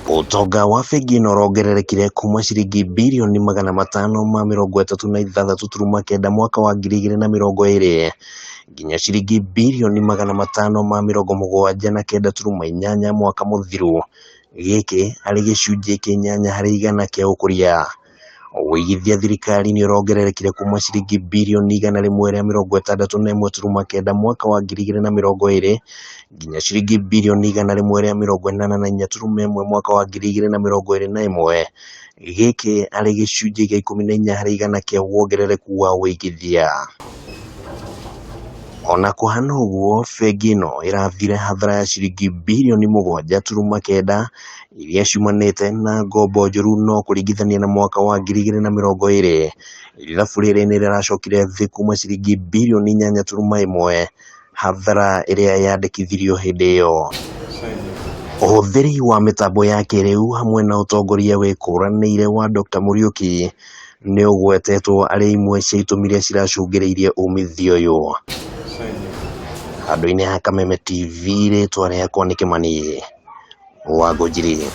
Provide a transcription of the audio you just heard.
Ũtonga wa bengi ĩno ũrongererekire kuma ciringi birioni 536.9 mwaka wa 2020 nginya ciringi birioni 579.8 mwaka mũthiru, gĩkĩ arĩ gĩcunjĩ kĩa 8% kĩa ũkũria. Ũigithia thirikari nĩ ũrongererekire kuma ciringi birioni 161.9 mwaka wa 2020 nginya ciringi birioni 184.1 mwaka wa 2021, gĩkĩ arĩ gĩcunjĩ kĩa 14% kĩa wongerereku wa ũigithia. Ona kũhana ũguo, bengi ĩno ĩrathire hathara ya ciringi birioni 7.9 iria ciumanĩte na ngombo njũru no kũringithania na mwaka wa 2020, ithabu rĩrĩ nĩ rĩracokire thĩ kuma ciringi birioni 8.1 hathara ĩrĩa yandĩkithirio hĩndĩ ĩyo. Ũhũthĩri wa mĩtambo ya kĩrĩu hamwe na ũtongoria wĩkũranĩire wa Dr Muriuki nĩ ũgwetetwo arĩ imwe cia itũmi iria ciracũngĩrĩirie umithio ũyũ. Handũ-inĩ ha Kameme TV rĩtwa rĩakwa nĩ Kĩmani wa Ngũnjiri.